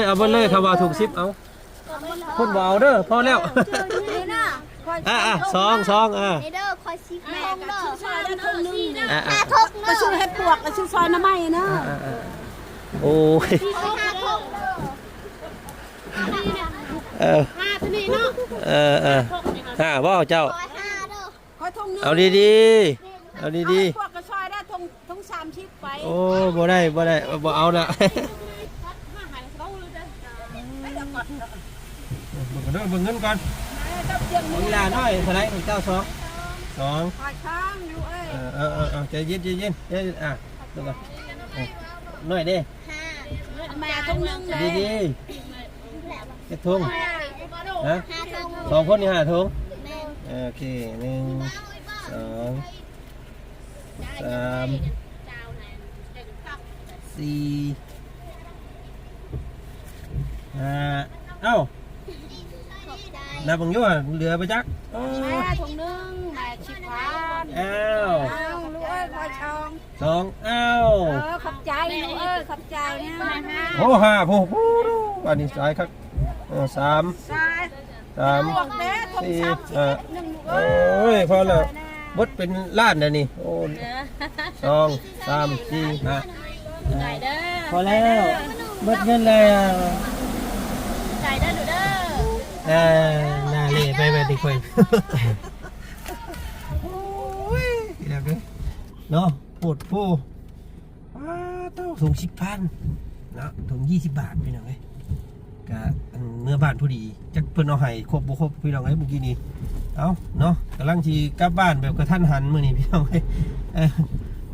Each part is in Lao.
ຍ ເອົາເບິດເລີຍ ຄຳວ່າຖົງສິບ ເອົາ ເພິ່ນບໍ່ເອົາເດີ ພໍແລ້ວ ນີ້ນະ ອ່າໆ ສອງ ສອງ ອ່າ ນີ້ເດີ ຂ້ອຍສິບ ແມ່ກໍຊື້ຊອຍໄດ້ຖົງໜຶ່ງ ອ່າໆ ຫ້າຖົງເດີ ກໍຊື້ເຫັດປວກ ກໍຊື້ຊອຍໜໍ່ໄມ້ເນາະ ອ່າໆ ໂອ້ຍ ຫ້າຖົງເດີ ເອີ ຫ້າຕົວນີ້ເນາະ ເອີໆ ຫ້າບໍ່ເຈົ້າ ຂ້ອຍຫ້າເດີ ຂ້ອຍຖົງໜຶ່ງ ເອົາດີໆ ເອົາດີໆ ເອົາພວກກໍຊ່ອຍໄດ້ ຖົງ ຖົງສາມສິບໄປ ໂອ້ ບໍ່ໄດ້ ບໍ່ໄດ້ ບໍ່ເອົາລະ ເບິ່ງກ່ອນເດີ ເບິ່ງເງິນກ່ອນ ເອີ ເຈົ້າເກັບເງິນ ເວລາໜ້ອຍ ເທົ່າໃດຂອງເຈົ້າ ສອງ ສອງ ຂ້ອຍສອງຢູ່ເອີຍ ເອີໆໆ ໃຈເຢັນ ໃຈເຢັນ ໃຈເຢັນ ອ່າ ເບິ່ງກ່ອນ ເອີ ໜ້ອຍເດ້ ຫ້າ ແມ່ຖົງໜຶ່ງເດ້ ດີໆ ຈັກຖົງ? ຮະ? ຫ້າຖົງ ສອງຄົນນີ້ຫ້າຖົງ? ແມ່ນ ໂອເຄ ໜຶ່ງ ສອງ ສາມ ສີ່ ຫ້າ ເອົ້າ ຂອບໃຈ ນັບເບິ່ງຢູ່ ເຫຼືອໄປຈັກ? ເອີ ແມ່ຖົງໜຶ່ງ ແມ່ສິບພັນ ອ້າວ ອ້າວ ລູກເອີຍ ຂໍສອງ ສອງ ອ້າວ ເອີ ຂອບໃຈລູກເອີຍ ຂອບໃຈນະ ໂອ້ ຫ້າ ໂອ້ໂຫ ອັນນີ້ຫຼາຍຄັກ ເອີ ສາມ ສາມ ບວກເດ້ ຖົງ ສີ່ ສາມສິບ ຫ້າ ໜຶ່ງລູກເອີຍ ໂອ້ຍ ພໍແລ້ວ ໝົດເປັນລ້ານແລ້ວນີ້ ໂອ້ ເອີ ສອງ ສາມ ສີ່ ຫ້າ ໄດ້ເດີ ພໍແລ້ວ ເບິດເງິນແລ້ວ ໄດ້ເດີລູກເດີ ເອີ ໜ້າເລໄປແບບນີ້ຂ້ອຍ ໂອ້ຍ ເນາະ ໂພດໂພ ປາດໂທ້ ຖົງສິບພັນເນາະ ຖົງຊາວບາດ ພີ່ນ້ອງເອີຍ ກະ ອັນ ເມືອບ້ານພໍດີ ຈັກເພິ່ນເອົາໃຫ້ຄົບບໍ່ຄົບ ພີ່ນ້ອງເອີຍ ມື້ກີ້ນີ້ ເອົ້າ ເນາະ ກຳລັງຊິກັບບ້ານແບບກະທັນຫັນມື້ນີ້ ພີ່ນ້ອງເອີຍ ເ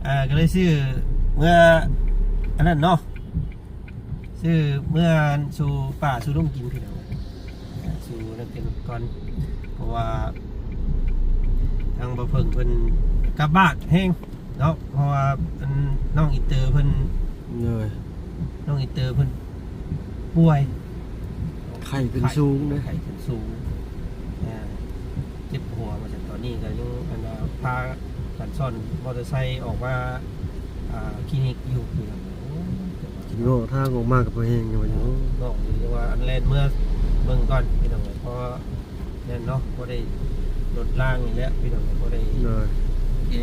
ອີ ກະເລີຍຊື້ເມືອ ອັນນັ້ນເນາະ ຊື້ເມືອສູ່ປ່າສູ່ດົງກິນ ພີ່ນ້ອງເອີຍ ສູ່ນັ້ນເປັນກ່ອນ ເພາະວ່າ ທາງບ່າວເຜິ້ງເພິ່ນກັບບ້ານແຮງ ເນາະ ເພາະວ່າອັນນ້ອງອິນເຕີເພິ່ນ ໂດຍ ນ້ອງອິນເຕີເພິ່ນປ່ວຍ ໄຂ້ຂຶ້ນສູງເດ້ ໄຂ້ຂຶ້ນສູງ ອ່າ ເຈັບຫົວວ່າຊັ້ນ. ຕອນນີ້ກໍຍັງອັນວ່າພາກັນຊ້ອນມໍເຕີໄຊອອກມາ ອ່າ ຄລີນິກຢູ່ ຄືກັນ. ໂອ້ຍ ເນາະ ທາງອອກມາກໍບໍ່ແຮງຢູ່ ເນາະ ເນາະ ຫຼືວ່າອັນແລ່ນເມືອເບິ່ງກ່ອນ ພີ່ນ້ອງເອີຍ ເພາະ ແມ່ນເນາະ ບໍ່ໄດ້ລົດລາງນີ້ແຫຼະ ພີ່ນ້ອງ ບໍ່ໄດ້ ໂດຍ ເອີ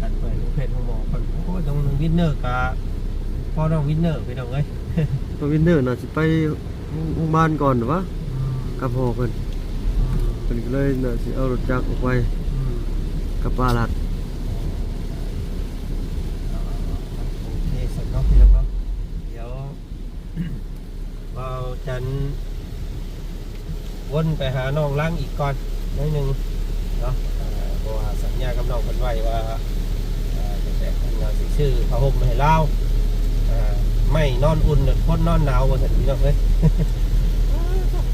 ກັນໄປໂຮງແພດໂຮງໝໍກ່ອນ. ໂອ້ຍ ນ້ອງວິນເນີກະ ພໍ່ນ້ອງວິນເນີ ພີ່ນ້ອງເອີຍ ນ້ອງວິນເນີໜ້າຊິໄປໂຮງບານກ່ອນຫວາ ອືມ ກັບພໍ່ເພິ່ນ ອືມ ເພິ່ນກໍເລີຍໜ້າຊິເອົາລົດຈັກອອກໄປ ອືມ ກັບປາລັດ. ໂອເຄ ຊັ້ນເນາະ ພີ່ນ້ອງເນາະ ດຽວ ບ່າວຈັນວົນໄປຫານ້ອງລັງອີກກ່ອນໜ້ອຍໜຶ່ງເນາະ ເພາະວ່າສັນຍາກັບນ້ອງເພິ່ນໄວ້ວ່າ ເອີ ແຕ່ເພິ່ນວ່າຊິຊື້ຜ້າຫົ່ມໃຫ້ລາວ ເອີ ໄມ້ນອນອຸ່ນ ຄົນນອນໜາວວ່າຊັ້ນ ພີ່ນ້ອງເອີຍ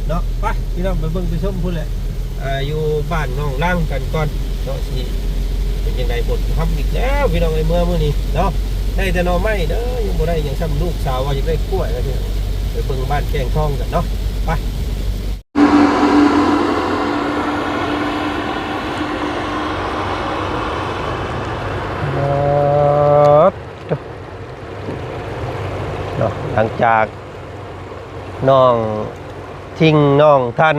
ເນາະ. ໄປ ພີ່ນ້ອງ ໄປເບິ່ງໄປຊົມພຸ້ນແຫຼະ ອ່າ ຢູ່ບ້ານນ້ອງລັງກັນກ່ອນເນາະ ຊິເປັນຈັ່ງໃດ. ຝົນພຳອີກແລ້ວ ພີ່ນ້ອງເອີຍ ເມືອມື້ນີ້ເນາະ ໄດ້ແຕ່ໜໍ່ໄມ້ເດີ ຍັງບໍ່ໄດ້ຫຍັງຊ້ຳ. ລູກສາວວ່າຢາກໄດ້ກ້ວຍວ່າຊັ້ນ ໄປເບິ່ງບ້ານແກ້ງທອງກັນເນາະ ໄປ. ເນາະ ຫຼັງຈາກນ້ອງທິງ ນ້ອງທັນ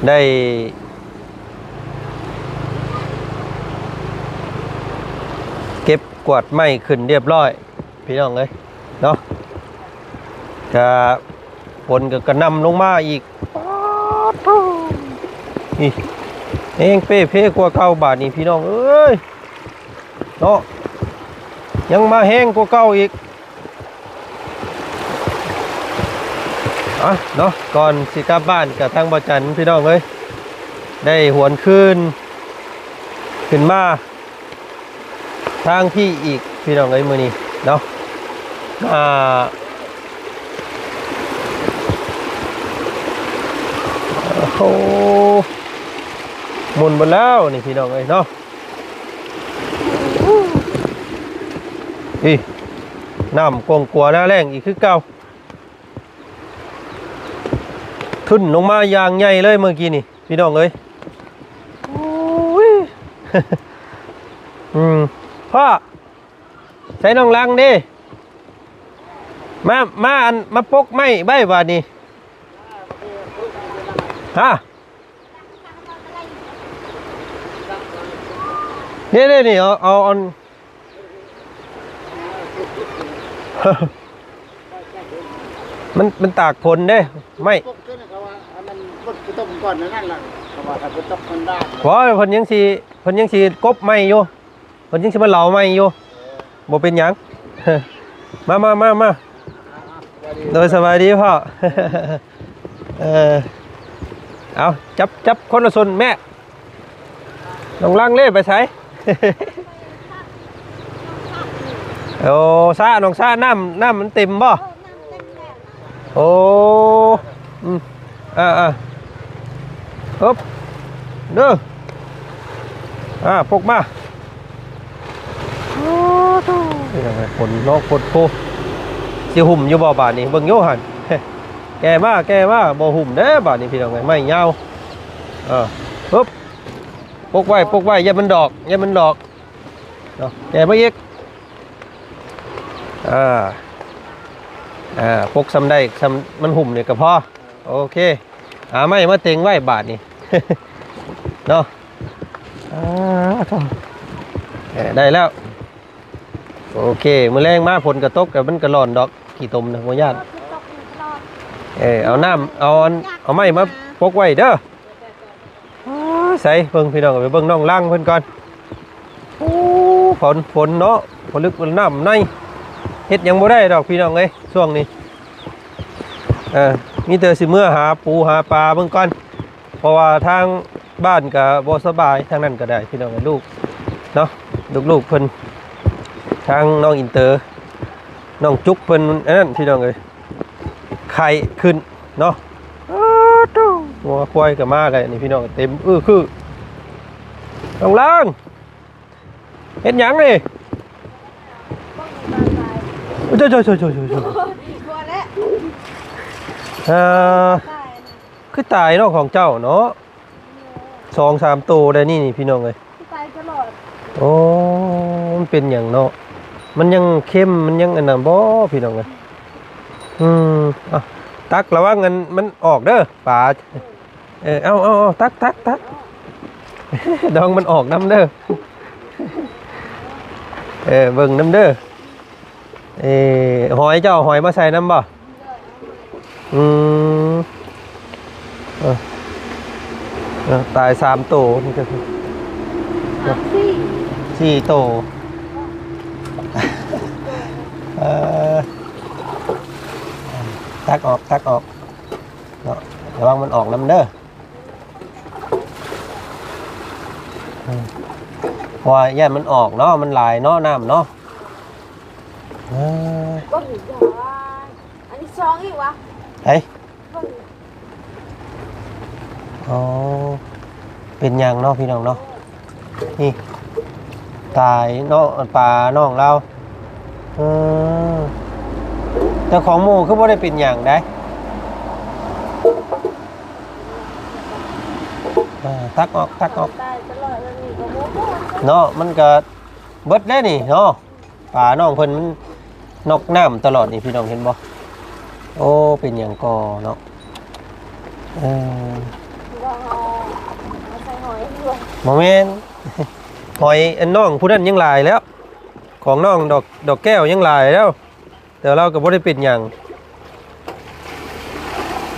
ໄດ້ເກັບກວາດໄມ້ຂຶ້ນຮຽບຮ້ອຍ ພີ່ນ້ອງເອີຍເນາະ ກະຝົນກໍກະໜ່ຳລົງມາອີກ. ປາດໂທ້ ນີ້ແຮງເປ່ເພກວ່າເກົ່າບາດນີ້ ພີ່ນ້ອງເອີຍ ເນາະ ຍັງມາແຮງກວ່າເກົ່າອີກ. ອ່ະເນາະ ກ່ອນຊິກັບບ້ານ ກະທາງບ່າວຈັນ ພີ່ນ້ອງເອີຍ ໄດ້ຫວນຄືນຂຶ້ນມາທາງພີ້ອີກ ພີ່ນ້ອງເອີຍ ມື້ນີ້ເນາະ ມາ ໂອ້ໂຫ ໝຸ່ນເບິດແລ້ວນີ້ ພີ່ນ້ອງເອີຍເນາະ. ອີ ນ້ຳກວາງກົວໜ້າແລ້ງອີກຄືເກົ່າ ທຶນລົງມາຢ່າງໃຫຍ່ເລີຍເມື່ອກີ້ນີ້ ພີ່ນ້ອງເອີຍ. ໂອ້ຍ ອືມ ພໍ່ ໃສ່ນ້ອງລັງເດ້ ມາ ມາ ອັນ ມາປົກໄມ້ໄວ້ບາດນີ້ ຮະ. ນີ້ໆ ນີ້ ເອົາ ເອົາ ອັນ ມັນ ມັນຕາກຝົນເດ້ ໄມ້ ປົກຕົວນີ້ເຂົາວ່າ ອັນນັ້ນ ຝົນຕົກກ່ອນນັ້ນລະ ເຂົາວ່າຖ້າຝົນຕົກມັນດາ ບໍ່ ເພິ່ນຍັງຊິ ເພິ່ນຍັງຊິກົບໄມ້ຢູ່ ເພິ່ນຍັງຊິມາເຫຼົາໃໝ່ຢູ່ ເອີ ບໍ່ເປັນຫຍັງ ມາ ມາ ມາ ມາ ສະບາຍດີ ໂດຍ ສະບາຍດີພໍ່ ເອີ ເອົາ ຈັບ ຈັບຄົນລະສົ້ນແມ່ ນ້ອງລັງເດ້ໄປໃສ ໂອ້ ສະ ນ້ອງສະ ນ້ຳ ນ້ຳມັນເຕັມບໍ່? ໂອ້ ອືມ ອ່າໆ ເອີບ ເດີ ອ່າ ປົກມາ ໂອ້ໂທ້ ຝົນເນາະ ຝົນໂພ ຊິຫຸ້ມຢູ່ບໍ່ບາດນີ້ ເບິ່ງຢູ່ຫັ້ນ ແກ່ມາ ແກ່ມາ ບໍ່ຫຸ້ມເດ້ບາດນີ້ ພີ່ນ້ອງເອີຍ ໄມ້ຍາວ ເອີ ປຶບ ປົກໄວ້ ປົກໄວ້ ຢ່າມັນດອກ ຢ່າມັນດອກ ເນາະ ແກ່ມາອີກ ອ່າ ອ່າ ປົກສ່ຳໃດ ສ່ຳມັນຫຸ້ມນີ້ກໍພໍ ໂອເຄ ຫາໄມ້ມາເຕັງໄວ້ບາດນີ້ ເນາະ ອ່າ ເອີ ໄດ້ແລ້ວ ໂອເຄ ມື້ແລງມາຝົນກໍຕົກ ແຕ່ມັນກໍຮ້ອນດອກ ຂີ້ຕົມນະ ບໍ່ຢ້ານ ເອີ ເອົານ້ຳ ເອົາອັນ ເອົາໄມ້ມາປົກໄວ້ເດີ. ອ້າ ໃສ ເບິ່ງພີ່ນ້ອງ ໄປເບິ່ງນ້ອງລັງເພິ່ນກ່ອນ ໂອ້ ຝົນ ຝົນເນາະ ຜະລຶກນ້ຳໃນ ເຮັດຫຍັງບໍ່ໄດ້ດອກພີ່ນ້ອງເອີຍ ຊ່ວງນີ້ ເອີ ມີແຕ່ຊິເມືອຫາປູຫາປາເບິ່ງກ່ອນ ເພາະວ່າທາງບ້ານກໍບໍ່ສະບາຍ ທາງນັ້ນກໍໄດ້ພີ່ນ້ອງເອີຍ ລູກເນາະ ລູກໆເພິ່ນ ທາງນ້ອງອິນເຕີ ນ້ອງຈຸກເພິ່ນ ອັນນັ້ນພີ່ນ້ອງເອີຍ ໄຂ້ຂຶ້ນເນາະ ອ້າ ໂທ້ ງົວຄວາຍກໍມາແລ້ວນີ້ພີ່ນ້ອງ ເຕັມອື້ຄື ນ້ອງລັງ ເຮັດຫຍັງນີ້? ໂອ້ຍ ໂອ້ຍ ໂອ້ຍ ໂອ້ຍ ໂອ້ຍ ເອີ ຄືຕາຍເນາະຂອງເຈົ້າເນາະ. ສອງສາມໂຕໄດ້ນີ້ ນີ້ພີ່ນ້ອງເອີຍ ຕາຍຕະຫຼອດ. ໂອ້ ມັນເປັນຫຍັງເນາະ? ມັນຍັງເຄັມ ມັນຍັງອັນນັ້ນບໍ່ພີ່ນ້ອງເອີຍ? ອືມ ເອົາ ຕັກ ລະວັງອັນມັນອອກເດີປາ. ເອີ ເອົາ ເອົາ ເອົາ ຕັກ ຕັກ ຕັກ ດອງມັນອອກນຳເດີ. ເອີ ເບິ່ງນຳເດີ. ເອີ ຫອຍ ເຈົ້າເອົາຫອຍມາໃສ່ນຳບໍ່? ອືມ ເອີ ເອີ ຕາຍສາມໂຕ ນີ້ກໍຄື ສາມ ສີ່ ສີ່ໂຕ. ເອີ ຕັກອອກ ຕັກອອກເນາະ ລະວັງມັນອອກນຳເດີ. ເອີ ເພາະວ່າຢ້ານມັນອອກເນາະ ມັນຫຼາຍເນາະ ນ້ຳເນາະ. ເອີ ເບິ່ງ ອັນນີ້ສອງອີກຫວາ? ເອີ ເບິ່ງ ອໍ ເປັນຫຍັງເນາະ ພີ່ນ້ອງເນາະ? ນີ້ ຕາຍເນາະ ປານ້ອງລາວ. ເອີ ແຕ່ຂອງໝູ່ຄືບໍ່ໄດ້ເປັນຫຍັງໃດ. ເອີ ຕັກອອກ ຕັກອອກ ຕາຍຕະຫຼອດແບບນີ້ກໍບໍ່ ເນາະ ມັນກໍເບິດແລ້ວນີ້ເນາະ. ປານ້ອງເພິ່ນມັນນອກນ້ຳຕະຫຼອດນີ້ ພີ່ນ້ອງເຫັນບໍ່? ໂອ້ ເປັນຫຍັງກໍເນາະ. ເອີ ວ່າເຮົາເອົາໃສ່ຫອຍດ້ວຍ ບໍ່ແມ່ນ ຫອຍອັນນ້ອງຜູ້ນັ້ນຍັງຫຼາຍແລ້ວ ຂອງນ້ອງດອກ ດອກແກ້ວຍັງຫຼາຍແລ້ວ ແຕ່ລາວກໍບໍ່ໄດ້ເປັນຫຍັງ.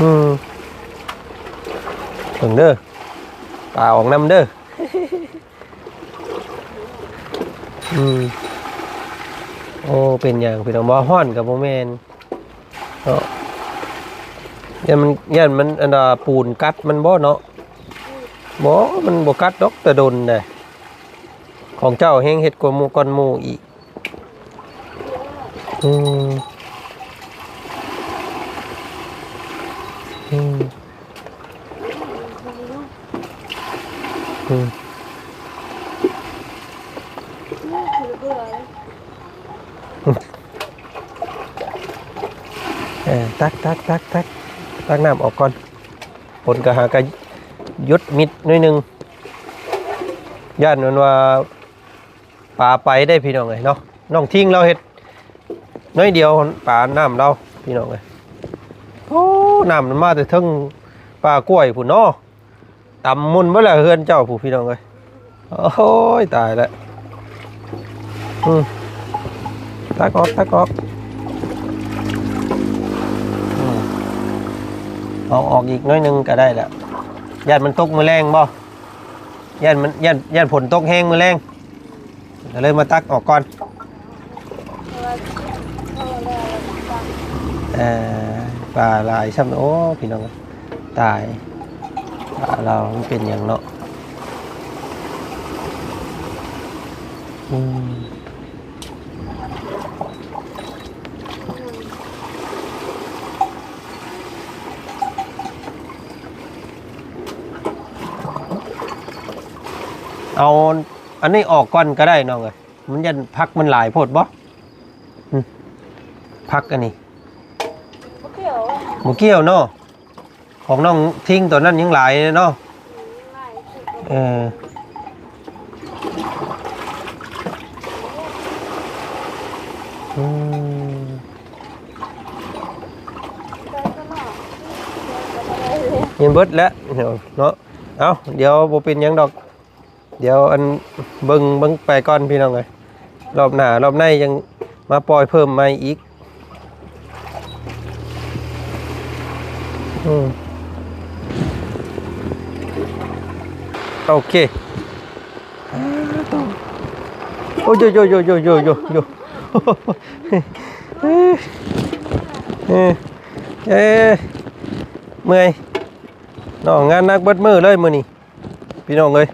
ອືມ ເບິ່ງເດີ ປາອອກນຳເດີ. ອືມ ໂອ້ ເປັນຫຍັງພີ່ນ້ອງ ບໍ່ຮ້ອນກໍບໍ່ແມ່ນເນາະ. ຢ້ານມັນ ຢ້ານມັນອັນວ່າປູນກັດມັນບໍ່ເນາະ. ບໍ່ ມັນບໍ່ກັດດອກ ແຕ່ດົນໃດ. ຂອງເຈົ້າແຮງເຮັດກວ່າໝູ່ ກ່ອນໝູ່ອີກ. ອືມ ອືມ ອືມ ເອີ ຕັກ ຕັກ ຕັກ ຕັກ ຕັກນ້ຳອອກກ່ອນ. ຝົນກໍຫາກະຢຸດມິດໜ້ອຍໜຶ່ງ ຢ້ານມັນວ່າ ປາໄປໄດ້ພີ່ນ້ອງເອີຍເນາະ. ນ້ອງທິງລາວເຮັດໜ້ອຍດຽວ ປານ້ຳລາວພີ່ນ້ອງເອີຍ. ໂອ້ ນ້ຳມັນມາແຕ່ເທິງປ່າກ້ວຍພຸ້ນເນາະ. ຕຳໝຸ່ນເບິດແລ້ວເຮືອນເຈົ້າພຸ້ນພີ່ນ້ອງເອີຍ. ໂອ້ຍ ຕາຍແລ້ວ. ອືມ ຕັກອອກ ຕັກອອກ. ອືມ ເອົາອອກອີກໜ້ອຍໜຶ່ງກໍໄດ້ແລ້ວ. ຢ້ານມັນຕົກມື້ແລງບໍ່? ຢ້ານມັນ ຢ້ານ ຢ້ານຝົນຕົກແຮງມື້ແລງ ກໍເລີຍມາຕັກອອກກ່ອນ. ເອີ ປາຫຼາຍຊ້ຳ. ໂອ້ ພີ່ນ້ອງ ຕາຍ ປາລາວມັນເປັນຫຍັງເນາະ. ອືມ ເອົາອັນນີ້ອອກກ່ອນກໍໄດ້ນ້ອງເອີຍ. ມັນຢ້ານຜັກມັນຫຼາຍໂພດບໍ່? ອືມ ຜັກອັນນີ້ ບໍ່ກ່ຽວ ບໍ່ກ່ຽວເນາະ. ຂອງນ້ອງທິງຕອນນັ້ນຍັງຫຼາຍເນາະ. ອືມ ຍັງຫຼາຍຢູ່. ເອີ ອືມ ໄດ້ຕະຫຼອດ ຍັງເບິດແລ້ວເນາະ. ເອົ້າ ດຽວບໍ່ເປັນຫຍັງດອກ. ດຽວອັນເບິ່ງ ເບິ່ງໄປກ່ອນພີ່ນ້ອງເອີຍ. ລອບໜ້າລອບໃນຍັງມາປ່ອຍເພີ່ມໃໝ່ອີກ. ອືມ ໂອເຄ. ໂອ້ຍ ໂອ້ຍ ໂອ້ຍ ເອີ ເອີ ເອີ ເມື່ອຍເນາະ. ງານໜັກເບິດມື້ເລີຍມື້ນີ້. ພີ່ນ້ອງເອີຍ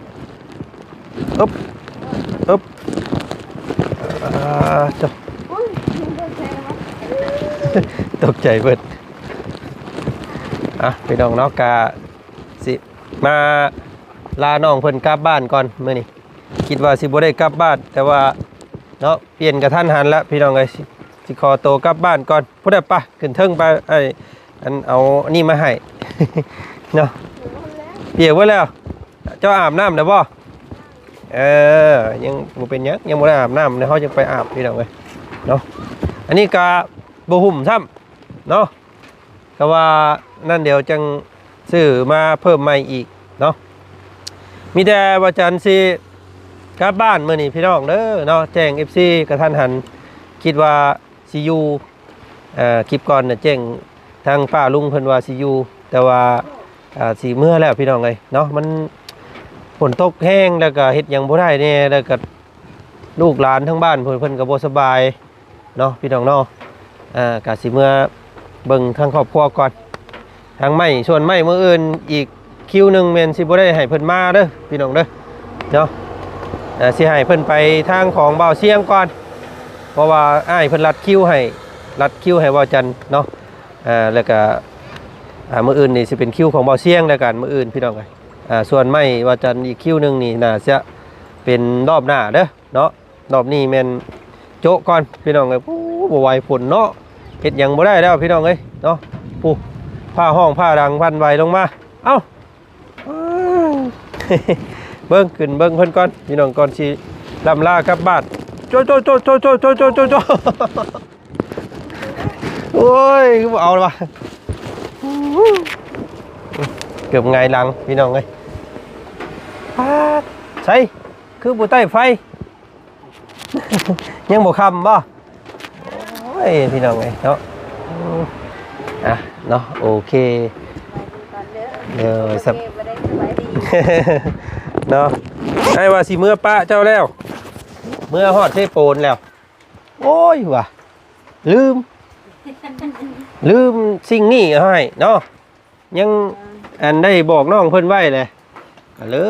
ອຶບ ອຶບ ອ່າ ໂທ້ ຕົກໃຈເບິດ. ອ່ະ ພີ່ນ້ອງເນາະ ກະຊິມາລານ້ອງເພິ່ນກັບບ້ານກ່ອນມື້ນີ້. ຄິດວ່າຊິບໍ່ໄດ້ກັບບ້ານ ແຕ່ວ່າເນາະ ປ່ຽນກະທັນຫັນລະພີ່ນ້ອງເອີຍ. ຊິ ຊິຂໍໂຕກັບບ້ານກ່ອນ. ພຸ້ນນະ ໄປຂຶ້ນເທິງໄປ ອ້າຍ ອັນ ເອົາອັນນີ້ມາໃຫ້ເນາະ. ປຽກເບິດແລ້ວ. ເຈົ້າອາບນ້ຳແລ້ວບໍ່? ເອີ ຍັງບໍ່ເປັນຫຍັງ ຍັງບໍ່ໄດ້ອາບນ້ຳ ດຽວເຮົາຈະໄປອາບພີ່ນ້ອງເອີຍເນາະ. ອັນນີ້ກະບໍ່ຫຸ້ມຊ້ຳເນາະ. ກະວ່ານັ້ນ ດຽວຈັ່ງຊື້ມາເພີ່ມໃໝ່ອີກເນາະ. ມີແຕ່ວ່າຈັນຊິກັບບ້ານມື້ນີ້ພີ່ນ້ອງເດີເນາະ. ແຈ້ງເອັຟຊີກະທັນຫັນ ຄິດວ່າຊິຢູ່ ເອີ ຄລິບກ່ອນນະ ແຈ້ງທາງປ້າລຸງເພິ່ນວ່າຊິຢູ່ ແຕ່ວ່າ ອ່າ ຊິເມືອແລ້ວພີ່ນ້ອງເອີຍເນາະ. ມັນຝົນຕົກແຮງ ແລ້ວກະເຮັດຫຍັງບໍ່ໄດ້ແດ່ ແລ້ວກະລູກຫຼານທາງບ້ານເພິ່ນ ເພິ່ນກະບໍ່ສະບາຍ ເນາະພີ່ນ້ອງເນາະ. ອ່າ ກະຊິເມືອເບິ່ງທາງຄອບຄົວກ່ອນ. ທາງໄມ້ ສ່ວນໄມ້ມື້ອື່ນອີກຄິວໜຶ່ງ ແມ່ນຊິບໍ່ໄດ້ໃຫ້ເພິ່ນມາເດີພີ່ນ້ອງເດີເນາະ. ອ່າ ຊິໃຫ້ເພິ່ນໄປທາງຂອງບ່າວຊຽງກ່ອນ ເພາະວ່າອ້າຍເພິ່ນລັດຄິວໃຫ້ ລັດຄິວໃຫ້ບ່າວຈັນເນາະ. ອ່າ ແລ້ວກະ ອ່າ ມື້ອື່ນນີ້ຊິເປັນຄິວຂອງບ່າວຊຽງແລ້ວກັນ ມື້ອື່ນພີ່ນ້ອງເອີຍ. ອ່າ ສ່ວນໄມ້ບ່າວຈັນອີກຄິວໜຶ່ງນີ້ ໜ້າຈະເປັນຮອບໜ້າເດີເນາະ. ຮອບນີ້ແມ່ນໂຈະກ່ອນພີ່ນ້ອງເອີຍ. ໂອ້ ບໍ່ໄຫວຝົນເນາະ ເຮັດຫຍັງບໍ່ໄດ້ແລ້ວພີ່ນ້ອງເອີຍເນາະ. ຜູ້ ຟ້າຮ້ອງຟ້າດັງຫວັ່ນໄຫວລົງມາ. ເອົ້າ ເບິ່ງ ຂຶ້ນເບິ່ງເພິ່ນກ່ອນພີ່ນ້ອງ ກ່ອນຊິລ່ຳລາກັບບ້ານ. ໂຈະ ໂຈະ ໂຈະ ໂຈະ ໂຈະ ໂຈະ ໂອ້ຍ ຄືບໍ່ເອົາລະວະ. ເກືອບຫງາຍຫຼັງພີ່ນ້ອງເອີຍ. ປາດ ໃສ ຄືບໍ່ໄຕ້ໄຟ? ຍັງບໍ່ຄ່ຳບໍ່? ໂອ້ຍ ພີ່ນ້ອງເອີຍເນາະ. ອືມ ອ່ະເນາະ ໂອເຄ ເດີ ສະ ເນາະ. ອ້າຍວ່າຊິເມືອປະເຈົ້າແລ້ວ ເມືອຮອດເຊໂປນແລ້ວ. ໂອ້ຍ ວ່າລືມ ລືມສິ່ງນີ້ໃຫ້ເນາະ. ຍັງ ອ່າ ອັນໄດ້ບອກນ້ອງເພິ່ນໄວ້ແຫຼະ ກະເລີ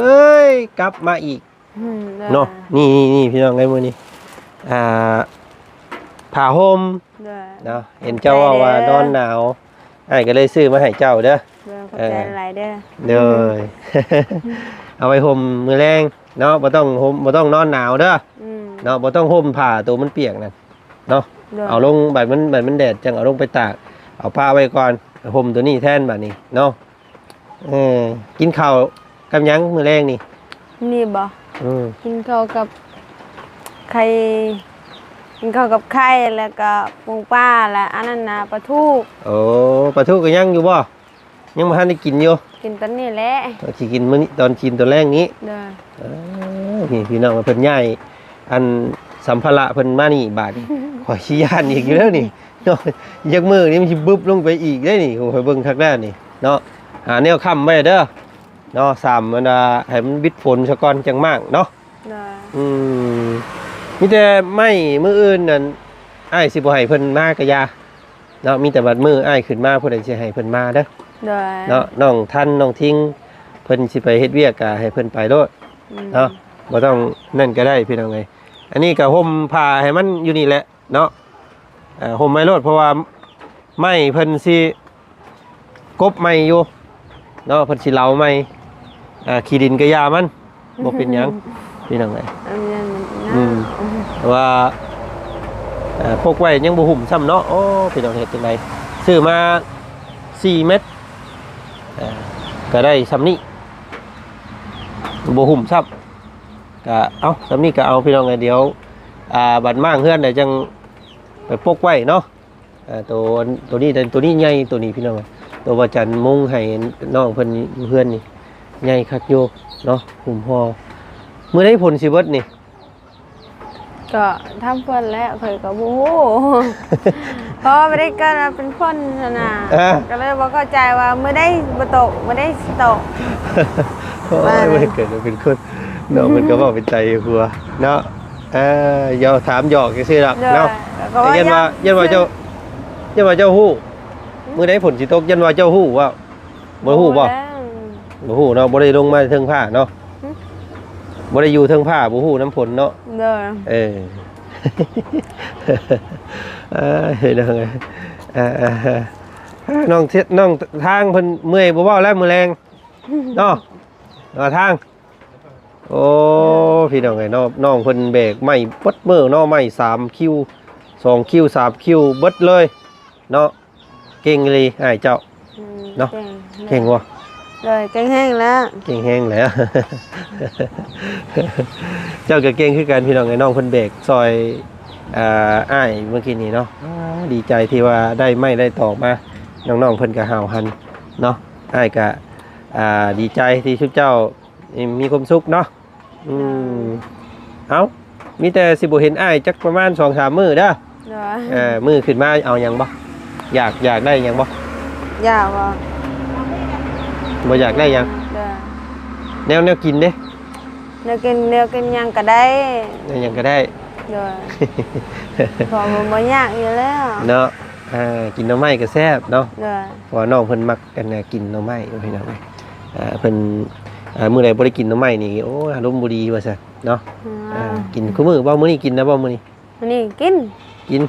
ຍກັບມາອີກ ອືມ ເນາະ. ນີ້ໆໆ ພີ່ນ້ອງເອີຍ ມື້ນີ້ ອ່າ ຜ້າຫົ່ມ ໂດຍ ເນາະ. ເຫັນເຈົ້າເວົ້າວ່ານອນໜາວ ອ້າຍກະເລີຍຊື້ມາໃຫ້ເຈົ້າເດີ. ໂດຍ ຂອບໃຈຫຼາຍເດີ. ໂດຍ ເອົາໄວ້ຫົ່ມມື້ແລງເນາະ ບໍ່ຕ້ອງຫົ່ມ ບໍ່ຕ້ອງນອນໜາວເດີ. ອືມ ເນາະ ບໍ່ຕ້ອງຫົ່ມຜ້າໂຕມັນປຽກນັ້ນ ເນາະ. ໂດຍ ເອົາລົງ ບາດມັນ ບາດມັນແດດ ຈັ່ງເອົາລົງໄປຕາກ ເອົາຜ້າໄວ້ກ່ອນ ຫົ່ມໂຕນີ້ແທນບາດນີ້ເນາະ. ເອີ ກິນເຂົ້າກັບຫຍັງມື້ແລງນີ້? ນີ້ບໍ? ອືມ ກິນເຂົ້າກັບໄຂ່ ກິນເຂົ້າກັບໄຂ່ ແລ້ວກະປົງປາ ແລ້ວອັນນັ້ນນະ ປາທູ. ໂອ້ ປາທູກະຍັງຢູ່ບໍ? ຍັງບໍ່ທັນໄດ້ກິນຢູ່ ກິນຕອນນີ້ແຫຼະ ຊິກິນມື້ນີ້ ຕອນກິນຕອນແລງນີ້. ໂດຍ ເອີ ນີ້ພີ່ນ້ອງ ເພິ່ນຍ້າຍອັນສຳພາລະເພິ່ນມານີ້ບາດນີ້ ຂ້ອຍຊິຢ້ານອີກຢູ່ແລ້ວນີ້ເນາະ. ຈັກມື້ນີ້ມັນຊິບຶບລົງໄປອີກເດ້ນີ້ ຂ້ອຍເບິ່ງຄັກແລ້ວນີ້ເນາະ. ຫາແນວຄ້ຳໄວ້ເດີເນາະ ສາມ ອັນວ່າໃຫ້ມັນບິດຝົນຊະກ່ອນຈັ່ງມ້າງເນາະ. ໂດຍ ອືມ ມີແຕ່ໄມ້ມື້ອື່ນນັ້ນ ອ້າຍຊິບໍ່ໃຫ້ເພິ່ນມາກະຢ່າ ເນາະ. ມີແຕ່ບັດມື້ອ້າຍຂຶ້ນມາ ຜູ້ໃດຊິໃຫ້ເພິ່ນມາເດີ. ໂດຍ ເນາະ ນ້ອງທັນ ນ້ອງທິງ ເພິ່ນຊິໄປເຮັດວຽກກະໃຫ້ເພິ່ນໄປໂລດ. ອືມ ເນາະ ບໍ່ຕ້ອງນັ້ນກະໄດ້ພີ່ນ້ອງເອີຍ. ອັນນີ້ກະຫົ່ມຜ້າໃຫ້ມັນຢູ່ນີ້ແຫຼະເນາະ ເອີ ຫົ່ມໄວ້ໂລດ ເພາະວ່າໄມ້ເພິ່ນຊິ ກົບໃໝ່ຢູ່ເນາະ ເພິ່ນຊິເລົາໃໝ່. ອ່າ ຂີ້ດິນກະຢ່າມັນ ບໍ່ເປັນຫຍັງພີ່ນ້ອງເອີຍ. ອືມ ແຕ່ວ່າ ເອີ ປົກໄວ້ຍັງບໍ່ຫຸ້ມຊ້ຳເນາະ. ໂອ້ ພີ່ນ້ອງ ເຮັດຈັ່ງໃດ ຊື້ມາສີ່ເມັດ ເອີ ກະໄດ້ຊ່ຳນີ້ ບໍ່ຫຸ້ມຊ້ຳ. ກະເອົາ ຊ່ຳນີ້ກະເອົາພີ່ນ້ອງເອີຍ. ດຽວ ອ່າ ບັດມ້າງເຮືອນແລ້ວຈັ່ງໄປປົກໄວ້ເນາະ. ອ່າ ໂຕ ໂຕນີ້ ໂຕນີ້ໃຫຍ່ ໂຕນີ້ພີ່ນ້ອງ ໂຕວ່າຈັນມຸງໃຫ້ນ້ອງເພິ່ນເຮືອນນີ້ ໃຫຍ່ຄັກຢູ່ເນາະ ຫຸ້ມຫໍ່. ມື້ໃດຝົນຊິເບິດນີ້? ກໍທຳເພິ່ນແຫຼະ ຂ້ອຍກໍບໍ່ຮູ້ ເພາະວ່າບໍ່ໄດ້ເກີດມາເປັນຄົນຫັ້ນນະ ອ່າ ກໍເລີຍບໍ່ເຂົ້າໃຈວ່າມື້ໃດບໍ່ຕົກ ມື້ໃດຊິຕົກ. ໂອ້ຍ ບໍ່ໄດ້ເກີດມາເປັນຄົນ ນ້ອງເພິ່ນກໍເວົ້າເປັນໃຈຫົວເນາະ. ເອີ ຢອກ ຖາມຢອກຊື່ໆດອກເນາະ. ແຕ່ຢ້ານວ່າ ຢ້ານວ່າເຈົ້າ ຢ້ານວ່າເຈົ້າຮູ້ ມື້ໃດຝົນຊິຕົກ ຢ້ານວ່າເຈົ້າຮູ້ວ່າ ບໍ່ຮູ້ບໍ່? ບໍ່ຮູ້ເນາະ ບໍ່ໄດ້ລົງມາເທິງຟ້າເນາະ. ຫຶ? ບໍ່ໄດ້ຢູ່ເທິງຟ້າ ບໍ່ຮູ້ນຳຝົນເນາະ. ໂດຍ ເອີ ເອີ ນ້ອງເອີຍ ເອີ ນ້ອງ ນ້ອງທາງເພິ່ນເມື່ອຍບໍ່ເວົ້າແລ້ວ ມື້ແລງເນາະ ນ້ອງທາງ. ໂອ້ ພີ່ນ້ອງເອີຍເນາະ ນ້ອງເພິ່ນແບກໄມ້ເບິດມື້ເນາະ ໄມ້ສາມຄິວ ສອງຄິວ ສາມຄິວເບິດເລີຍເນາະ. ເກັ່ງອີ່ຫຼີອ້າຍເຈົ້າ ອືມ ເນາະ ເກັ່ງ ເກັ່ງບໍ່? ໂດຍ ເກັ່ງແຮງແລ້ວ ເກັ່ງແຮງແລ້ວ ເຈົ້າກໍເກັ່ງຄືກັນ ພີ່ນ້ອງເອີຍ ນ້ອງເພິ່ນແບກຊ່ອຍ ອ່າ ອ້າຍເມື່ອກີ້ນີ້ເນາະ. ອ່າ ດີໃຈທີ່ວ່າໄດ້ໄມ້ໄດ້ຕອກມາ ນ້ອງໆເພິ່ນກໍຫ້າວຫັນເນາະ. ອ້າຍກໍ ອ່າ ດີໃຈທີ່ຊຸມເຈົ້າມີຄວາມສຸກເນາະ. ອືມ ເອົ້າ ມີແຕ່ຊິບໍ່ເຫັນອ້າຍຈັກປະມານສອງສາມມື້ເດີ. ໂດຍ ເອີ ມື້ຂຶ້ນມາເອົາຫຍັງບໍ່? ຢາກ ຢາກໄດ້ຫຍັງບໍ່? ຢາກບໍ່? ບໍ່ຢາກໄດ້ຫຍັງ? ໂດຍ ແນວ ແນວກິນເດ້? ແນວກິນ ແນວກິນຫຍັງກໍໄດ້ ແນວຫຍັງກໍໄດ້. ໂດຍ ເພາະວ່າບໍ່ຍາກຢູ່ແລ້ວເນາະ. ເອີ ກິນໜໍ່ໄມ້ກໍແຊບເນາະ. ໂດຍ ເພາະວ່ານ້ອງເພິ່ນມັກ ອັນນ່າ ກິນໜໍ່ໄມ້ ພີ່ນ້ອງເອີຍ. ເອີ ເພິ່ນ ເອີ ມື້ໃດບໍ່ໄດ້ກິນໜໍ່ໄມ້ນີ້ ໂອ້ຍ ອາລົມບໍ່ດີວ່າຊັ້ນເນາະ. ອືມ ເອີ ກິນຄູ່ມື້ບໍ່? ມື້ນີ້ກິນນະບໍ່? ມື້ນີ້ ມື້ນີ້ກິນ ກິນ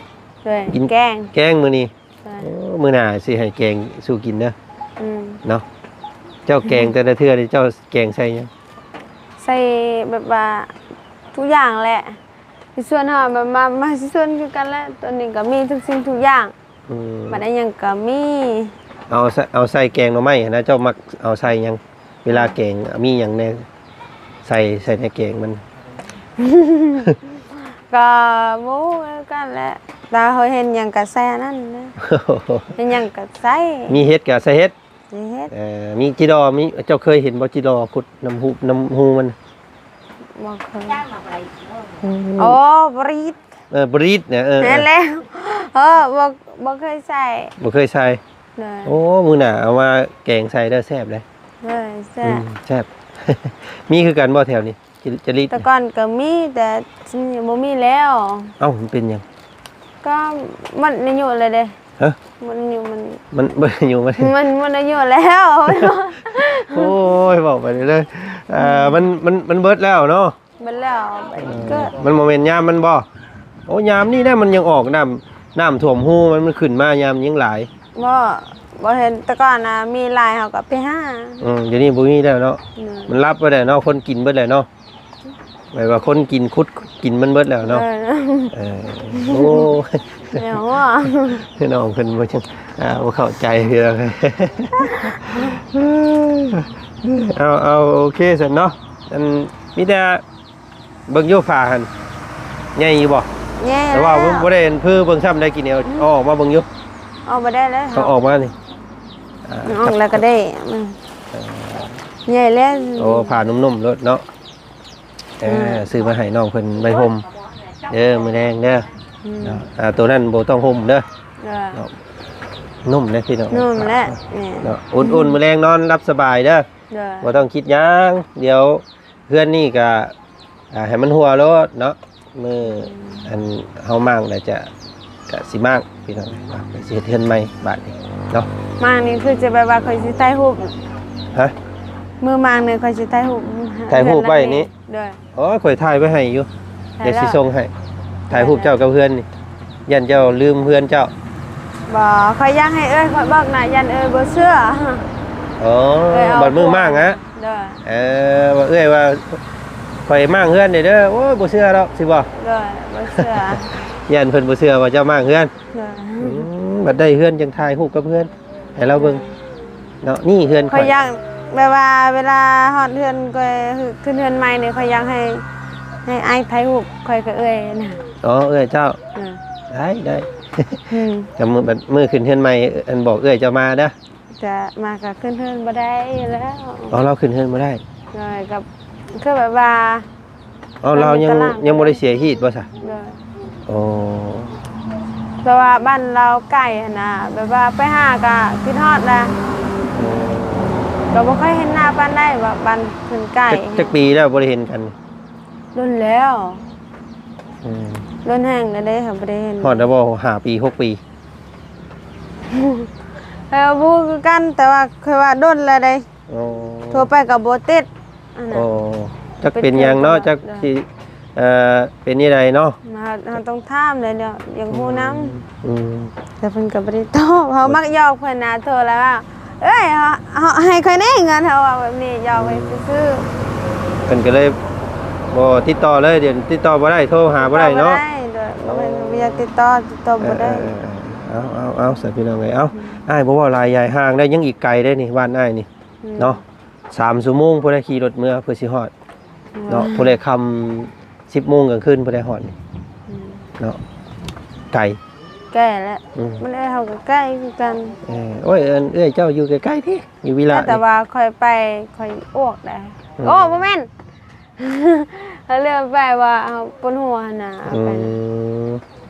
ໂດຍ ກິນແກງ ແກງມື້ນີ້. ໂດຍ ໂອ້ ມື້ໜ້າຊິໃຫ້ແກງສູ່ກິນເດີ. ອືມ ເນາະ ເຈົ້າແກງແຕ່ລະເທື່ອນີ້ ເຈົ້າແກງໃສ່ຫຍັງ? ໃສ່ແບບວ່າທຸກຢ່າງແຫຼະ. ຊິຊວນເຮົາ ມາ ມາ ມາຊິຊວນຄືກັນແຫຼະ. ຕອນນີ້ກໍມີທຸກສິ່ງທຸກຢ່າງ. ອືມ ບັດອັນຫຍັງກໍມີ. ເອົາໃສ່ ເອົາໃສ່ແກງໜໍ່ໄມ້ຫັ້ນນະ ເຈົ້າມັກເອົາໃສ່ຫຍັງ? ເວລາແກງມີຫຍັງແດ່ ໃສ່ ໃສ່ໃນແກງມັນ? ກໍບໍ່ຮູ້ຄືກັນແຫຼະ ແຕ່ເຮົາເຫັນຫຍັງກໍໃສ່ອັນນັ້ນນະ ເຫັນຫຍັງກໍໃສ່. ມີເຫັດກໍໃສ່ເຫັດ. ເຮັດ ເອີ ມີຈີ່ດໍ ມີ ເຈົ້າເຄີຍເຫັນບໍ່ ຈີ່ດໍ ຂຸດນ້ຳຮູ ນ້ຳຮູມັນ? ບໍ່ເຄີຍ. ໂອ້ ບຣີດ ເອີ ບຣີດນະ ເອີ ແມ່ນແລ້ວ. ເອີ ບໍ່ ບໍ່ເຄີຍໃສ່ ບໍ່ເຄີຍໃສ່. ໂດຍ ໂອ້ ມື້ໜ້າເອົາມາແກງໃສ່ເດີ ແຊບເດ້. ໂດຍ ແຊບ ອືມ ແຊບ. ມີຄືກັນບໍ່ແຖວນີ້? ຈະ ຈະລິດ ແຕ່ກ່ອນກໍມີ ແຕ່ສ່ວນນີ້ບໍ່ມີແລ້ວ. ເອົ້າ ມັນເປັນຫຍັງ? ກໍໝົດອາຍຸແລ້ວເດ້. ຮະ? ໝົດອາຍຸມັນ ມັນໝົດອາຍຸມັນ ມັນໝົດອາຍຸແລ້ວ. ໂອ້ຍ ເວົ້າໄປເລີຍ ເອີ ມັນ ມັນ ມັນເບິດແລ້ວເນາະ. ເບິດແລ້ວ ເອີ ມັນບໍ່ແມ່ນຍາມມັນບໍ່? ໂອ້ ຍາມນີ້ແຫຼະ ມັນຍັງອອກນ້ຳ ນ້ຳຖ້ວມຮູມັນ ມັນຂຶ້ນມາຍາມຍັງຫຼາຍ. ບໍ່ ບໍ່ເຫັນ ແຕ່ກ່ອນນະມີຫຼາຍ ເຮົາກໍໄປຫາ. ອືມ ດຽວນີ້ບໍ່ມີແລ້ວເນາະ. ອືມ ມັນລັບໄປແລ້ວເນາະ ຄົນກິນເບິດແລ້ວເນາະ. ແບບວ່າຄົນກິນ ຂຸດກິນມັນເບິດແລ້ວເນາະ. ເອີ ເອີ ໂອ້ຍ ແນວວ່າ ພີ່ນ້ອງເພິ່ນບໍ່ ອ່າ ບໍ່ເຂົ້າໃຈພີ່ນ້ອງ. ເອົາ ເອົາ ໂອເຄຊັ້ນເນາະ. ອັນ ມີແຕ່ເບິ່ງຢູ່ຝາຫັ້ນ ໃຫຍ່ຢູ່ບໍ່? ໃຫຍ່ ແຕ່ວ່າ ແລ້ວ ບໍ່ ບໍ່ໄດ້ອັນ ເພິ່ນເບິ່ງຊ້ຳໄດ້ກິນແນວ ອືມ ເອົາອອກມາເບິ່ງຢູ່. ເອົາບໍ່ໄດ້ເລີຍ ເອົາອອກມານີ້ ອ່າ ອອກແລ້ວກໍໄດ້ ອືມ ເອີ ໃຫຍ່ແລ້ວ. ໂອ້ ຜ້ານຸ່ມໆໂລດເນາະ. ເອີ ອືມ ຊື້ມາໃຫ້ນ້ອງເພິ່ນໃບຫົ່ມເດີ ມື້ແລງເດີ ອືມ ເນາະ. ອ່າ ໂຕນັ້ນບໍ່ຕ້ອງຫົ່ມເດີ ເອີ ເນາະ ນຸ່ມເດ້ພີ່ນ້ອງ ນຸ່ມແຫຼະ ແມ່ນ ເນາະ ອຸ່ນໆ ອືມ ມື້ແລງນອນຫຼັບສະບາຍເດີ ເດີ ບໍ່ຕ້ອງຄິດຫຍັງ. ດຽວເຮືອນນີ້ກະ ອ່າ ໃຫ້ມັນຮົ່ວໂລດເນາະ. ມື້ ອືມ ອັນເຮົາມ້າງແລ້ວຈະ ກະຊິມ້າງພີ່ນ້ອງ ກະຊິເຮັດເຮືອນໃໝ່ບາດນີ້ເນາະ. ມ້າງນີ້ຄືຈະແບບວ່າຂ້ອຍຊິຖ່າຍຮູບ ຮະ? ມື້ມ້າງນີ້ຂ້ອຍຊິຖ່າຍຮູບ ຖ່າຍຮູບໄວ້ນີ້ ໂດຍ ໂອ້ຍ ຂ້ອຍຖ່າຍໄວ້ໃຫ້ຢູ່ ຖ່າຍແລ້ວ ດຽວຊິສົ່ງໃຫ້ ຖ່າຍຮູບເຈົ້າກັບເຮືອນນີ້ ຢ້ານເຈົ້າລືມເຮືອນເຈົ້າ. ບໍ່ ຂ້ອຍຢາກໃຫ້ເອື້ອຍຂ້ອຍເບິ່ງນະ ຢ້ານເອື້ອຍບໍ່ເຊື່ອ. ອໍ ເອື້ອຍເອົາ ບັດມື້ມ້າງອະ ໂດຍ ເອີ ວ່າເອື້ອຍວ່າຂ້ອຍມ້າງເຮືອນນີ້ເດີ ໂອ້ຍ ບໍ່ເຊື່ອດອກ ຊິບໍ່? ໂດຍ ບໍ່ເຊື່ອ ຢ້ານເພິ່ນບໍ່ເຊື່ອວ່າເຈົ້າມ້າງເຮືອນ. ໂດຍ ອືມ ບັດໄດ້ເຮືອນຈັ່ງຖ່າຍຮູບກັບເຮືອນໃຫ້ລາວເບິ່ງເນາະ. ນີ້ເຮືອນຂ້ອຍ ຂ້ອຍຢາກແບບວ່າເວລາຮອດເຮືອນ ຂ້ອຍຂຶ້ນເຮືອນໃໝ່ນີ້ ຂ້ອຍຢາກໃຫ້ ໃຫ້ອ້າຍຖ່າຍຮູບຂ້ອຍກັບເອື້ອຍນະ. ອໍ ເອື້ອຍເຈົ້າ ເອີ ໄດ້ ໄດ້ ອືມ ກະມື້ ບັດມື້ຂຶ້ນເຮືອນໃໝ່ ອັນ ບອກເອື້ອຍເຈົ້າມາເດີ. ຈະມາກໍຂຶ້ນເຮືອນບໍ່ໄດ້ແລ້ວ. ອໍ ລາວຂຶ້ນເຮືອນບໍ່ໄດ້ ໂດຍ ກໍຄືແບບວ່າ ເອົາ ລາວຍັງ ຍັງບໍ່ໄດ້ເສຍຊີວິດບໍ່ຊະ? ໂດຍ ໂອ້ ແຕ່ວ່າບ້ານລາວໄກຫັ້ນນະ ແບບວ່າໄປຫາກໍຄິດຮອດນະ ໂອ້ ກໍບໍ່ຄ່ອຍເຫັນໜ້າປານໃດ ວ່າບ້ານເພິ່ນໄກ. ຈັກ ຈັກປີແລ້ວບໍ່ໄດ້ເຫັນກັນ? ດົນແລ້ວ ອືມ ດົນແຮງແລ້ວເດ້ ເຮົາບໍ່ໄດ້ເຫັນ. ຮອດແລ້ວບໍ່ ຫ້າປີ ຫົກປີ? ເອີ ບໍ່ຮູ້ຄືກັນ ແຕ່ວ່າຂ້ອຍວ່າດົນແລ້ວເດ້. ໂອ້ ໂທໄປກໍບໍ່ຕິດ ອັນນັ້ນ ໂອ້ ຈັກເປັນຫຍັງເນາະ ເປັນເທື່ອ ຈັກຊິ ເອີ ເປັນແນວໃດເນາະ ເຮົາ ເຮົາຕ້ອງຖາມແຫຼະເນາະ ຢາກຮູ້ນຳ. ອືມ ແຕ່ເພິ່ນກໍບໍ່ໄດ້ຕອບ ເຮົາມັກຫຍອກເພິ່ນນະ ໂທແລ້ວວ່າ ເອີຍ ເຮົາ ເຮົາໃຫ້ຂ້ອຍແດ່ເງິນ ເຮົາເວົ້າແບບນີ້ ຫຍອກໄວ້ຊື່ໆ. ເພິ່ນກໍເລີຍ ບໍ່ຕິດຕໍ່ເລີຍ ດຽວຕິດຕໍ່ບໍ່ໄດ້ ໂທຫາບໍ່ໄດ້ເນາະ ຕິດຕໍ່ບໍ່ໄດ້ ໂດຍ ບໍ່ແມ່ນບໍ່ຢາກຕິດຕໍ່ ຕິດຕໍ່ບໍ່ໄດ້ ເອີໆໆ ເອົາໆໆ ຊັ້ນພີ່ນ້ອງເອີຍ ເອົາ ອືມ ອ້າຍບໍ່ເວົ້າຫຼາຍ ຢາຍຫ່າງໄດ້ ຍັງອີກໄກເດ້ນີ້ ບ້ານອ້າຍນີ້ ອືມ ເນາະ ສາມຊົ່ວໂມງພຸ້ນແຫຼະ ຂີ່ລົດເມືອເພື່ອຊິຮອດ ອືມ ເນາະ ພຸ້ນແຫຼະ ຄ່ຳສິບໂມງກາງຄືນພຸ້ນແຫຼະຮອດນີ້ ອືມ ເນາະ ໄກ ໄກແຫຼະ ອືມ ມັນເອື້ອຍເຮົາກໍໄກຄືກັນ ເອີ ໂອ້ຍ ເອື້ອຍເຈົ້າຢູ່ໃກ້ໆຕິ ຢູ່ວິລະ ແຕ່ວ່າຂ້ອຍໄປ ຂ້ອຍອວກໄດ໋ ອືມ ໂອ້ ບໍ່ແມ່ນ ເຮົາເລື່ອງໄປວ່າເຮົາປວດຫົວຫັ້ນນະ ອືມ ເຮົາໄປ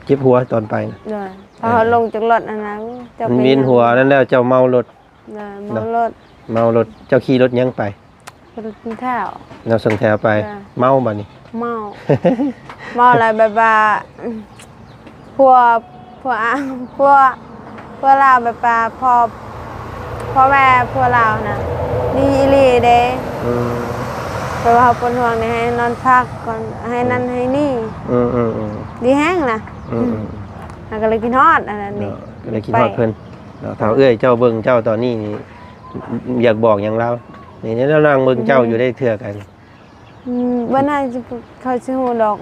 ເຈັບຫົວຕອນໄປນະ ໂດຍ ເອີ ເຮົາລົງຈາກລົດຫັ້ນນະ ເຈົ້າ ມັນເປັນຫຍັງ ວຽນຫົວນັ້ນແລ້ວ ເຈົ້າເມົາລົດ ໂດຍ ເມົາລົດ ເມົາລົດ ເຈົ້າຂີ່ລົດຫຍັງໄປ? ລົດສອງແຖວ ລົດສອງແຖວໄປ ໂດຍ ເມົາບັດນີ້ ເມົາ ເມົາແລ້ວແບບວ່າ ພວກ ພວກ ພວກ ພວກລາວແບບວ່າພໍ່ ພໍ່ແມ່ພວກລາວນະ ດີອີ່ຫຼີເດ້ ອືມ ແບບວ່າເຮົາເປັນຫ່ວງນີ້ ໃຫ້ນອນພັກກ່ອນ ໃຫ້ນັ້ນໃຫ້ນີ້ ອືມໆໆ ດີແຮງນະ ອືມໆ ເຮົາກໍເລີຍຄິດຮອດອັນນັ້ນນີ້ ເນາະ ກໍເລີຍຄິດຮອດເພິ່ນເນາະ ຖ້າເອື້ອຍເຈົ້າເບິ່ງເຈົ້າຕອນນີ້ນີ້ ຢາກບອກຫຍັງລາວ? ນີ້ລາວນັ່ງເບິ່ງເຈົ້າຢູ່ໄດ້ເທື່ອກັນ ອືມ ບໍ່ໜ້າຈະ ເຂົາຊິຮູ້ດອກ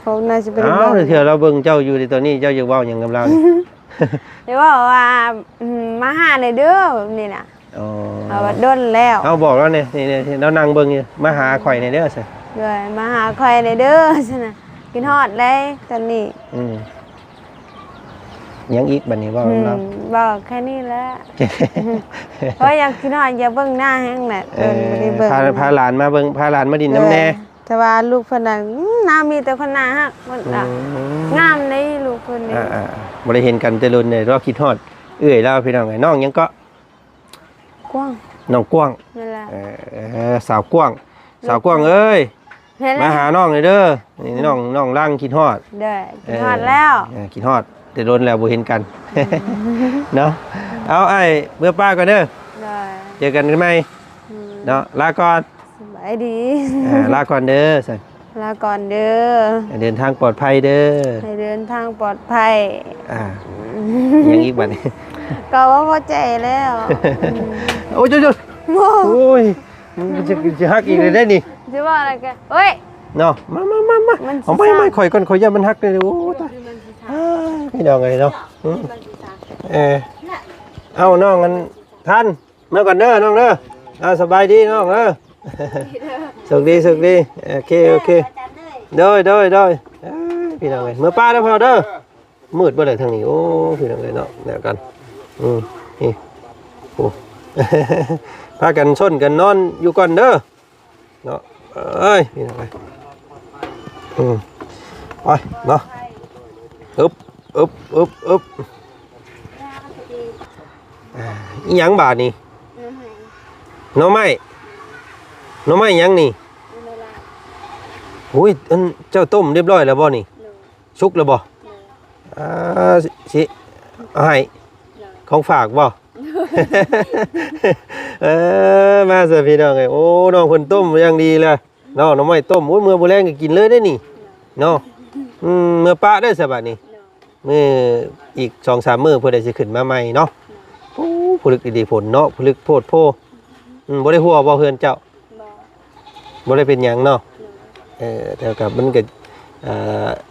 ເຂົາໜ້າຈະບໍ່ໄດ້ບອກ ອ້າວ ເທື່ອລາວເບິ່ງເຈົ້າຢູ່ໃນຕອນນີ້ ເຈົ້າຢາກເວົ້າຫຍັງກັບລາວນີ້? ຊິເວົ້າວ່າ ອືມ ມາຫາແດ່ເດີ ແບບນີ້ນະ ອໍ ເຮົາວ່າດົນແລ້ວ ເຮົາບອກລາວນີ້ ນີ້ໆ ລາວນັ່ງເບິ່ງຢູ່ ມາຫາຂ້ອຍແດ່ເດີ ໂດຍ ມາຫາຂ້ອຍແດ່ເດີ ຊັ້ນນະ ຄິດຮອດເລີຍຕອນນີ້ ອືມ ຫຍັງອີກບັດນີ້ເວົ້ານຳລາວ? ອືມ ເວົ້າແຄ່ນີ້ແຫຼະ ເພາະຢາກ ຄິດຮອດ ຢາກເບິ່ງໜ້າແຮງແຫຼະ ເອີ ດົນບໍ່ໄດ້ເບິ່ງ ພາ ພາຫຼານມາເບິ່ງ ພາຫຼານມາດິນນຳແດ່ ໂດຍ ແຕ່ວ່າລູກເພິ່ນນະ ອືມ ໜ້າມີແຕ່ຄົນໜ້າຮັກ ເພິ່ນ ອືມ ງາມໃດ໋ລູກເພິ່ນນີ້ ອ່າໆ ບໍ່ໄດ້ເຫັນກັນແຕ່ດົນເລີຍ ລາວຄິດຮອດເອື້ອຍລາວ ພີ່ນ້ອງເອີຍ ນ້ອງຫຍັງເກາະ? ກວ້າງ ນ້ອງກວ້າງ ແມ່ນລະ ເອີ ສາວກວ້າງ ສາວກວ້າງເອີຍ ແມ່ນລະ ມາຫານ້ອງແດ່ເດີ ນີ້ ອືມ ນ້ອງ ນ້ອງລັງຄິດຮອດ ໂດຍ ເອີ ຄິດຮອດແລ້ວ ເອີ ຄິດຮອດແຕ່ດົນແລ້ວບໍ່ເຫັນກັນ ອືມ ເນາະ ເອົາ ອ້າຍເມືອປ້າກ່ອນເດີ ໂດຍ ເຈີກັນໃໝ່ ອືມ ເນາະ ລາກ່ອນ ສະບາຍດີ ອ່າ ລາກ່ອນເດີ ລາກ່ອນເດີ ໃຫ້ເດີນທາງປອດໄພເດີ ໃຫ້ເດີນທາງປອດໄພ ອ່າ ຫຍັງອີກບັດນີ້ ກໍວ່າພໍໃຈແລ້ວ ໂອ້ຍ ໂອ້ຍ ໂອ້ຍ ມັນຈະ ຈະຫັກອີກແລ້ວເດ້ນີ້ ຊິວ່າອະໄລກະ ໂອ້ຍ ເນາະ ມາ ມາ ມາ ມາ ເອົາໄມ້ ໄມ້ຂ້ອຍກ່ອນ ຂ້ອຍຢ້ານມັນຫັກເດ້ ໂອ້ ຕາຍ ອ້າ ພີ່ນ້ອງເອີຍເນາະ ອືມ ເອີ ເອົາ ນ້ອງອັນ ທັນ ເມືອກ່ອນເດີນ້ອງເດີ ອ່າ ສະບາຍດີນ້ອງເດີ ໂຊກດີ ໂຊກດີ ໂອເຄ ໂອເຄ ໂດຍ ໂດຍ ໂດຍ ເອີຍ ພີ່ນ້ອງເອີຍ ເມືອປ້າເດີພໍ່ເດີ ມືດເບິດແລ້ວທາງນີ້ ໂອ້ ພີ່ນ້ອງເອີຍເນາະ ແນວກັນ ອືມ ນີ້ ໂອ້ ພາກັນຊົນກັນນອນຢູ່ກ່ອນເດີ ເນາະ ເອີຍ ພີ່ນ້ອງເອີຍ ອືມ ໄປເນາະ ອຶບ ອຶບ ອຶບ ອຶບ ອ່າ ອີຫຍັງບາດນີ້? ໜໍ່ໄມ້ ໜໍ່ໄມ້ຫຍັງນີ້? ຫຸຍ ອັນເຈົ້າຕົ້ມຮຽບຮ້ອຍແລ້ວບໍ່ນີ້? ສຸກແລ້ວບໍ່? ອ່າ ຊິ ຊິເອົາໃຫ້ ຂອງຝາກບໍ່? ເອີ ມາຊະພີ່ນ້ອງເອີຍ ໂອ້ ນ້ອງເພິ່ນຕົ້ມຢ່າງດີແລ້ວເນາະ ໜໍ່ໄມ້ຕົ້ມ ໂອ້ຍ ເມື່ອບໍ່ແລງກໍກິນເລີຍເດ້ນີ້ເນາະ ອືມ ເມືອປະເດີຊະບາດນີ້ ມື້ອີກສອງສາມມື້ເພິ່ນໄດ້ຊິຂຶ້ນມາໃໝ່ເນາະ ໂອ້ ຜະລຶກດີໆ ຝົນເນາະ ຜະລຶກໂພດໂພ ອືມ ບໍ່ໄດ້ຮົ່ວບໍ່ເຮືອນເຈົ້າ? ບໍ່ ບໍ່ໄດ້ເປັນຫຍັງເນາະ ໂດຍ ເອີ ແຕ່ກໍມັນກໍ ເອີ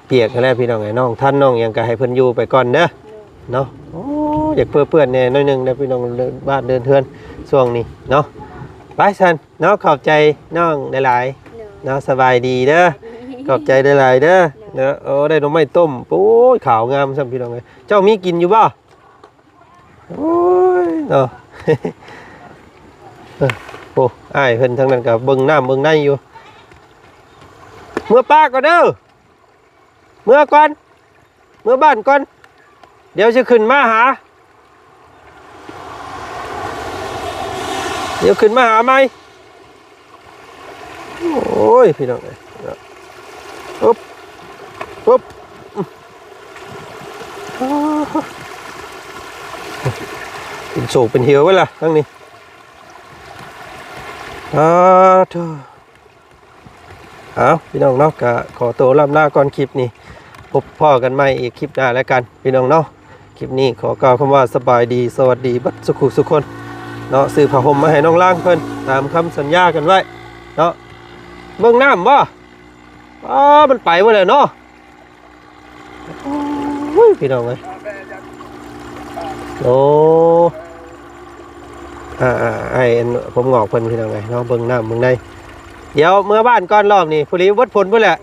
ປຽກຫັ້ນແຫຼະພີ່ນ້ອງເອີຍ ນ້ອງທັນນ້ອງຫຍັງກໍໃຫ້ເພິ່ນຢູ່ໄປກ່ອນເດີ ໂດຍ ເນາະ ໂອ້ ຢາກເປື້ອນໆແດ່ໜ້ອຍໜຶ່ງເດີພີ່ນ້ອງ ເດີນບ້ານເດີນເຮືອນຊ່ວງນີ້ເນາະ ໄປຊັ້ນເນາະ ຂອບໃຈນ້ອງຫຼາຍໆ ໂດຍ ເນາະ ສະບາຍດີເດີ ສະບາຍດີ ຂອບໃຈຫຼາຍໆເດີ ໂດຍ ເນາະ ໂອ້ ໄດ້ໜໍ່ໄມ້ຕົ້ມ ໂອ້ຍ ຂາວງາມຊ້ຳພີ່ນ້ອງເອີຍ ເຈົ້າມີກິນຢູ່ບໍ່? ໂອ້ຍເນາະ ເອີ ໂອ້ ອ້າຍເພິ່ນທາງນັ້ນກໍເບິ່ງນ້ຳເບິ່ງໃນຢູ່ ເມືອປະກ່ອນເດີ ເມືອກ່ອນ ເມືອບ້ານກ່ອນ ດຽວຊິຂຶ້ນມາຫາ ດຽວຂຶ້ນມາຫາໃໝ່. ໂອ້ຍ ພີ່ນ້ອງເອີຍ ອຶບ ອຶບ ເປັນໂສກເປັນເຫວເວີຍລະທາງນີ້ ອາ ໂທ້ ເອົາ ພີ່ນ້ອງເນາະ ກະຂໍໂຕລ່ຳລາກ່ອນຄລິບນີ້ ພົບພໍ້ກັນໃໝ່ອີກຄລິບໜ້າແລ້ວກັນ ພີ່ນ້ອງເນາະ. ຄລິບນີ້ຂໍກ່າວຄຳວ່າສະບາຍດີ ສະຫວັດດີເບິດສຸຂູສຸຄົນເນາະ ຊື້ຜ້າຫົ່ມມາໃຫ້ນ້ອງລາງເພິ່ນ ຕາມຄຳສັນຍາກັນໄວ້ເນາະ. ເບິ່ງນ້ຳບໍ່? ອ້າ ມັນໄປເບິດແລ້ວເນາະ. ໂອ້ຍ ພີ່ນ້ອງເອີຍ ໂອ້ ອ່າໆ ໄອ້ອັນຜົມງອກເພິ່ນ ພີ່ນ້ອງເອີຍເນາະ ເບິ່ງນ້ຳເບິ່ງໃນ. ດຽວເມືອບ້ານກ່ອນ ລອບນີ້ ຜູ້ລີເບິດຝົນພຸ້ນແຫຼະ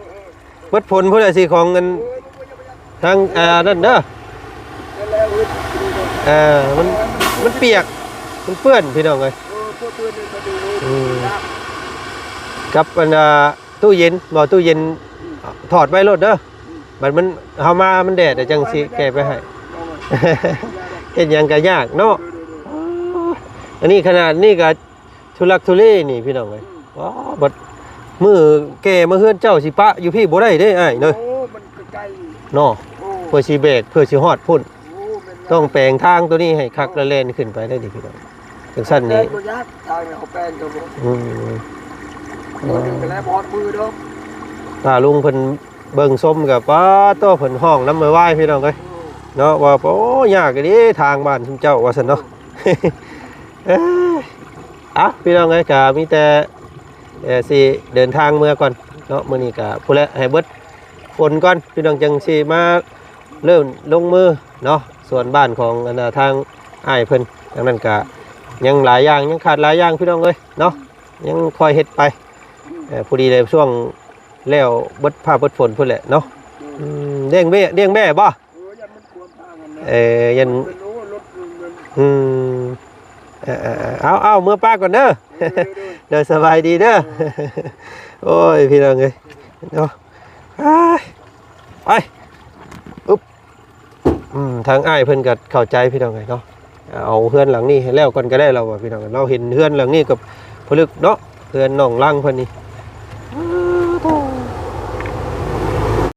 ເບິດຝົນພຸ້ນແຫຼະ ຊິຂອງອັນ ທາງ ອ່າ ນັ້ນເດີ. ເອີ ມັນ ມັນປຽກ ມັນເປື້ອນ ພີ່ນ້ອງເອີຍ. ອືມ ກັບອັນ ອ່າ ຕູ້ເຢັນ ບໍ່ ຕູ້ເຢັນ ອືມ ຖອດໄວ້ໂລດເດີ. ອືມ ບັດມັນ ເຮົາມາມັນແດດ ຈັ່ງຊິແກ້ໄປໃຫ້. ເຮັດຫຍັງກໍຍາກເນາະ. ອັນນີ້ຂະໜາດນີ້ກໍທຸລັກທຸເລນີ້ ພີ່ນ້ອງເອີຍ. ອືມ ວ້າ ບັດມື້ແກ່ມາເຮືອນເຈົ້າຊິປະຢູ່ພີ້ບໍ່ໄດ້ເດ້ອ້າຍເນາະ. ໂອ້ ມັນໄກໆ ເນາະ. ໂອ້ ເພື່ອຊິແບກ ເພື່ອຊິຮອດພຸ້ນ. ໂອ້ ແມ່ນ ຕ້ອງແປງທາງໂຕນີ້ໃຫ້ຄັກ ແລ້ວແລ່ນຂຶ້ນໄປໄດ້ນີ້ ພີ່ນ້ອງ. ຈັ່ງຊັ້ນນີ້ ແປງບໍ່ຍາກ ທາງນີ້ເຮົາແປງກໍບໍ່ ອືມ ມື້ໜຶ່ງກໍແລ້ວ ບໍ່ຮອດມື້ດອກ. ຕາລຸງເພິ່ນເບິ່ງຊົມກໍ ປາໂຕ ເພິ່ນຮ້ອງນຳໄວໆ ພີ່ນ້ອງເອີຍ ເນາະ ວ່າ ໂອ້ ຍາກອີ່ຫຼີທາງບ້ານຊຸມເຈົ້າ ວ່າຊັ້ນເນາະ. ເອີ ເອົ້າ ພີ່ນ້ອງເອີຍ ກໍມີແຕ່ ເອີ ຊິເດີນທາງເມືອກ່ອນເນາະ. ມື້ນີ້ກໍພຸ້ນແຫຼະ ໃຫ້ເບິດຝົນກ່ອນ ພີ່ນ້ອງ ຈັ່ງຊິມາເລີ່ມລົງມືເນາະ ສວນບ້ານຂອງອັນ ທາງອ້າຍເພິ່ນ. ທາງນັ້ນກໍຍັງຫຼາຍຢ່າງ ຍັງຂາດຫຼາຍຢ່າງ ພີ່ນ້ອງເອີຍເນາະ ຍັງຄ່ອຍເຮັດໄປ. ເອີ ພໍດີແລ້ວ ຊ່ວງແລ້ວເບິດຟ້າເບິດຝົນພຸ້ນແຫຼະເນາະ. ອືມ ລ້ຽງແບ້ ລ້ຽງແບ້ບໍ່? ເອີ ຢ້ານມັນຂວາງທາງຫັ້ນນະ. ເອີ ຢ້ານ ອືມ ເອີໆໆ ເອົາໆ ເມືອປ້າກ່ອນເດີ. ໂດຍໆໆ ໂດຍ ສະບາຍດີເດີ. ໂອ້ຍ ພີ່ນ້ອງເອີຍເນາະ ໄປ ອຶບ. ອືມ ທາງອ້າຍເພິ່ນກໍເຂົ້າໃຈ ພີ່ນ້ອງເອີຍເນາະ. ເອົາເຮືອນຫຼັງນີ້ໃຫ້ແລ້ວກ່ອນກໍໄດ້ ລາວວ່າ ພີ່ນ້ອງ. ລາວເຫັນເຮືອນຫຼັງນີ້ກັບຜະລຶກເນາະ ເຮືອນນ້ອງລັງເພິ່ນນີ້